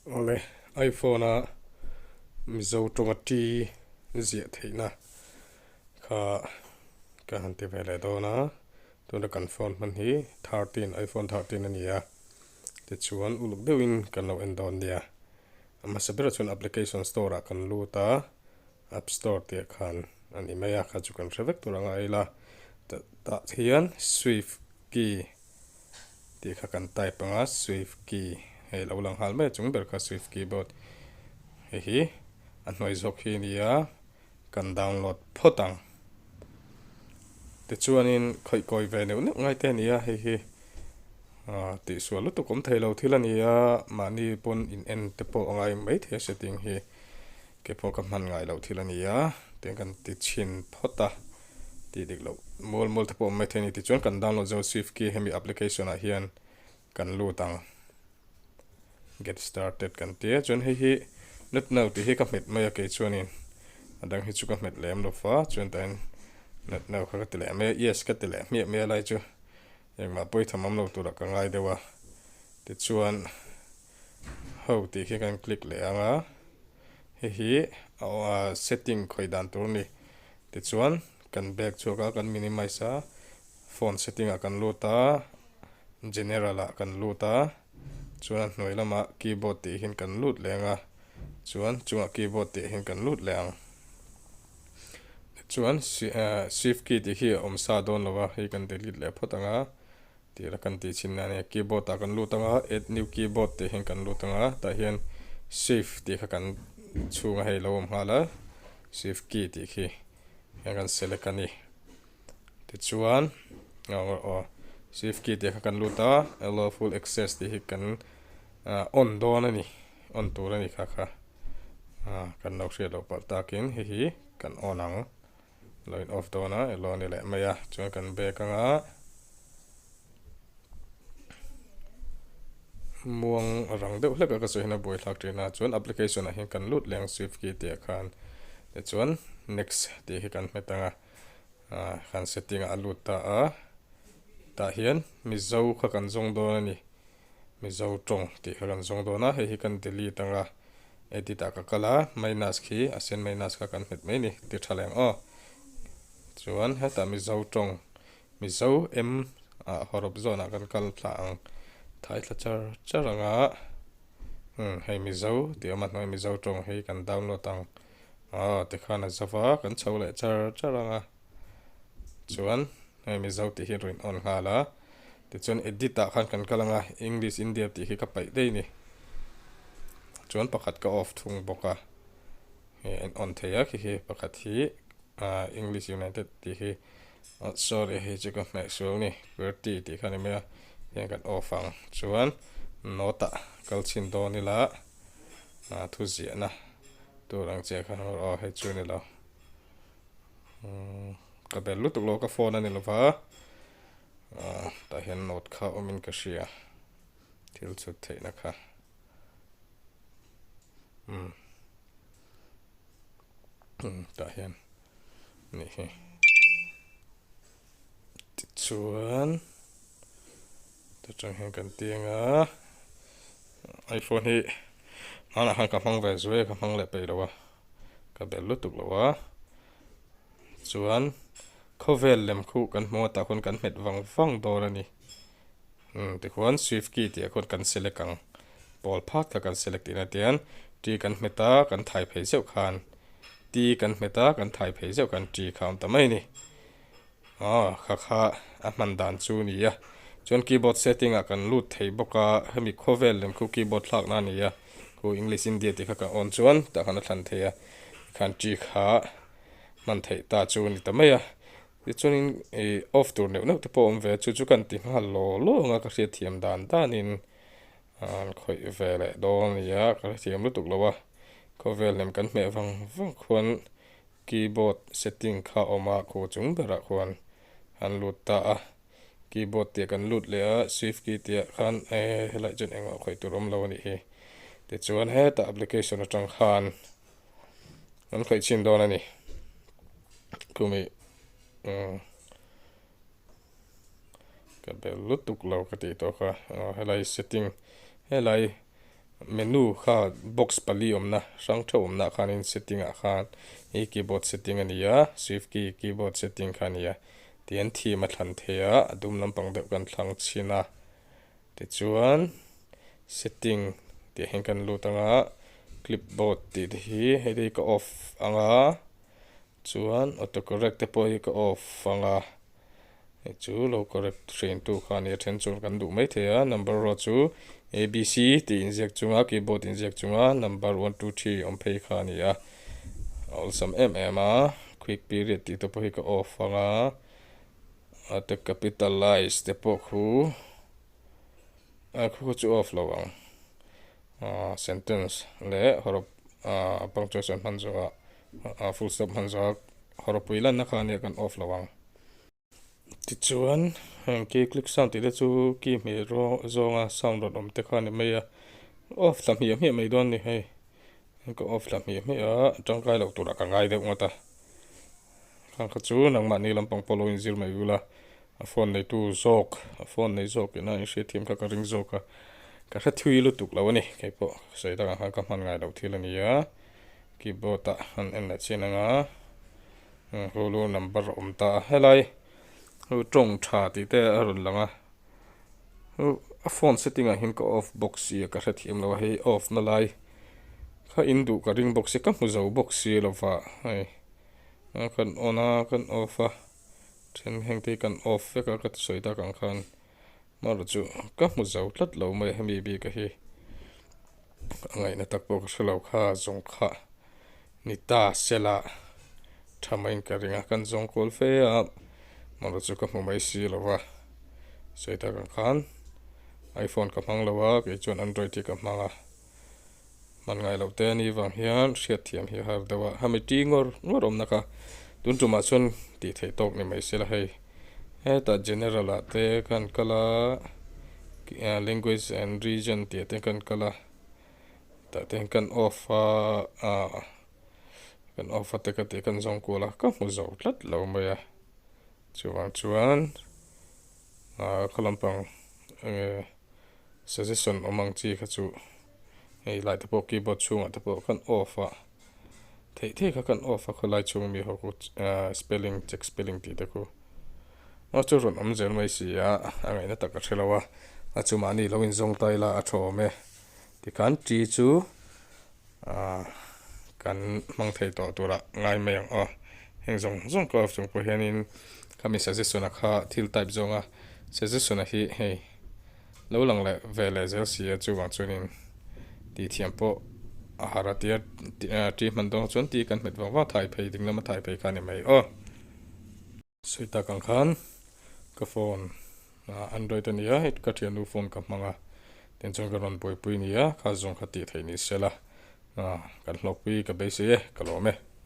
Awle, iPhone a Mizo tawnga T ziah theihna kha ka han ti ve leh dawn a, tuna kan phone hman hi 13 iPhone 13 a ni a, tichuan uluk deuhin kan lo en dawn nia. A hmasa berah chuan application store ah kan lut a, app store tih ah khan a ni mai a, kha chu kan hre vek tur anga ila tah hian swift key tih kha kan type ang a swift key hei lo lang nghal mai a chung ber kha swift keyboard hei hi a hnuai zawk hi a ni a kan download phawt ang tichuanin khawih kawi ve neuh neuh ngai te a ni a hei hi ah tihsual lutuk awm thei lo thil a ni a mahni pawn in en te pawh a ngai maithei a setting hi Kei pawh ka hman ngai loh thil a ni a, tiang kan ti chhin phawt a, tih dik loh mual mual te pawh awm mai thei a ni. Tichuan kan download zo Swift key hemi application ah hian kan lut ang. Get started kan ti a, chuan hei hi not now tih hi ka hmet mai a kei chuanin a dang hi chu ka hmet lem lo va, chuan tah hian not now kha ka ti leh mai a, yes ka ti leh hmiah mai a lai chu engmah pawi tham awm lo turah ka ngai deuh a, tichuan. Ho tih khi kan click leh ang a, hei hi setting khawih dan tur a ni. Tichuan kan back chhuak a, kan minimize a, phone setting ah kan lut a, general ah kan lut a, chuan a hnuai lamah keyboard tih hian kan lut leh ang a, chuan chungah keyboard tih hian kan lut leh ang. Tichuan shift key tih khi a awm sa dawn lo a, hei kan delete leh phawt ang a. Tih la kan tih chhin a ni. Keyboard ah kan lut ang a, add new keyboard tih hian kan lut ang a, tah hian shift tih kha kan chhunga hei lo awm nghal a, shift key tih khi hian kan select a ni. Tichuan aw shift key tih kha kan lut a, allow full access tih hi kan on dawn a ni, on tur a ni kha kha kan lo hriat loh palh takin hei hi kan on ang. Lo in off dawn a elo a ni leh mai a chuan kan back anga muang rang deuh hlek a ka sawi hian a buai thlak thin a chuan application ah hian kan lut leh ang swift key tih ah khan tichuan next tih hi kan hmet anga ah kan setting ah a lut ta a tah hian mizo kha kan zawng dawn a ni. Mizo tawng tih kha kan zawng dawn a, hei hi kan delete ang a, edit ah ka kal a, minus khi a sen minus kha kan hmet mai ni, ti tha leh ang aw. Chuan hetah Mizo tawng, Mizo M ah hawrawp zawn ah kan kal thla ang, thai thla char char ang a, umm hei Mizo tih awm a hnuai Mizo tawng hi kan download ang, aw tikhan a zova kan chho leh char char ang a. Chuan hei Mizo tih hi rawn on nghal a, tichuan edit ah khan kan kal ang a, English India tih hi ka paih daih a ni. Chuan pakhat ka off thung bawk a, hei a in on thei a khi khi pakhat hi ah English United tih hi ah sorry hei chu ka hmeh sual a ni, qwerty tih kha a ni mai a, heng kan off ang. Chuan note ah kal chhin dawn ila ah thu ziahna tur ang chiah kha aw hei chu a ni lo. Ka bel lutuk lo ka phone a ni lova tah hian note kha awmin ka hria thil chhut theihna kha umm tah hian nih hi tichuan ta tang hian kan tiang a iphone hi hmanah khan ka hmang ve zuai a ka hmang leh peih lo a. Ka bel lutuk lo a, chuan khawvel lem khuh kan hmu a tah khawn kan hmet vang vang dawn a ni. Umm tikhuan swift key tih ah khuan kan select ang, pawl phak kha kan select tihna tian T kan hmet a kan thai phei zeuh khan T kan hmet a kan thai phei zeuh khan T kha a awm ta mai a ni. Aw kha kha a hman dan chu a ni a, chuan keyboard setting ah kan lut thei bawk a, hemi khawvel lem khu keyboard thlak na a ni a, khu English India tih kha kan on chuan tah khan a thlan thei a, tikhan T kha hman theih ta chu a ni ta mai a, tichuanin ih off tur neuh neuh te pawh a awm ve a, chu chu kan ti nghal law law ang a ka hriatthiam dan danin an khawih ve leh dawn a ni a, ka hrethiam lutuk lo a, khawvel lem kan hmeh vang vang khuan Keyboard setting kha awm a, khu chung berah khuan an lut ta a. Keyboard tih kan lut leh a, swift key tih ah khan eh helaiah chuan engmah khawih tur awm lo a nih hi. Tichuan hetah application atang khan an khawih chhin dawn a ni. Khumi umm ka bel lutuk lo ka tih tawh kha, helai setting helai. Menu kha box pali awmna hrang theuh awmna ah khanin setting ah khan i keyboard setting a ni a, swift key keyboard setting kha a ni a tihian theme a thlan thei a, a dum lampang deuh kan thlang chhin a. Tichuan setting tih ah hian kan lut ang a, clipboard tih te hi hei te hi ka off ang a, chuan auto correct te pawh hi ka off ang a. Hei chu lo correct hrin tu kha a ni a then chuan kan duh mai thei a number erawh chu abc tih inziak chunga keyboard inziak chunga number 1 2 3 awm phei kha a ni a a awlsam em em a quick period tih te pawh hi ka off ang a a te capitalize te pawh khu a khu chu off lo ang ah sentence leh hawrawp ah punctuation hman zawhah ah full stop hman zawhah hawrawpui lanna kha a nia kan off lo ang. Tichuan heng key click sound tih te chu key hmeh zawnga sound rawn awm te kha a ni mai a, off thla hmiah hmiah mai dawn a ni hei, ka off thla hmiah hmiah a tangkai loh turah ka ngai deuh ngawt a, khang kha chu nangmahni lampang pawh lo inzir mai ula a phone neitu zawk a phone nei zawk ina inhriatthiam kha ka ring zawk a, ka hre thui lutuk lo a ni keipawh sawi takah khan ka hman ngai loh thil a ni a, keyboard ah an en leh chin anga. Hulu number a awm ta a helai hu tawng tha tih te a rawn lang a a phone setting ah hian ka off bawk si a ka hrethiam lo a hei off na lai kha in duh ka ring bawk si ka hmu zo bawk si lo va hei kan on a kan off a then heng te hi kan off vek a ka sawi tak ang khan amaherawhchu chu ka hmu zo tlat lo mai a hemi bik a hi a ngaihna tak pawh ka hre lo kha zawng kha. Ni ta sela tha maiin ka ring a, kan zawng kual fe a, mawlh chu ka hmu mai si lo va, sawi tak ang khan iPhone ka hmang lo a, kei chuan Android hi ka hmang a, hman ngai loh te a nih vang hian hriat thiam hi a har deuh a, hemi ṭi ngawr ngawr awmna kha tun tumah chuan tih theih tawk ni mai sela hei hetah general ah te khan kal a, language and region tih ah te khan kal a. Tah te hian kan off a ah kan off a te ka tih kan zawng kual a ka hmu zo tlat lo mai a chuvang chuan ah khaw lampang enge suggestion awm ang chi kha chu hei lai te pawh keyboard chhungah te pawh kan off a theih theih kha kan off a khawlai chhung mi ho khu ah spelling check spelling tih te khu a chu rawn awm zel mai si a a ngaihna tak a hre lo a a chu mahni lo inzawng ta ila a tha awm e. Tikhan ṭi chu aah kan hmang thei tawh turah ngai mai ang aw. Heng zawng zawng ka off chung pawh hianin khami suggestion a kha thil type zawnga suggestion a hi hei lo lang leh ve leh zel si a chuvang chuanin tih thiam pawh a har a tia ṭi hman dawn chuan ti kan hmet vang vang thai phei ding lama thai phei kha a ni mai aw. Sawi tak ang khan ka phone android a nia hei ka thiannu phone ka hmang a tin chuan ka rawn buaipui nia kha zawng kha tih theih ni sela kan hlawkpui ka beisei e ka lawm e.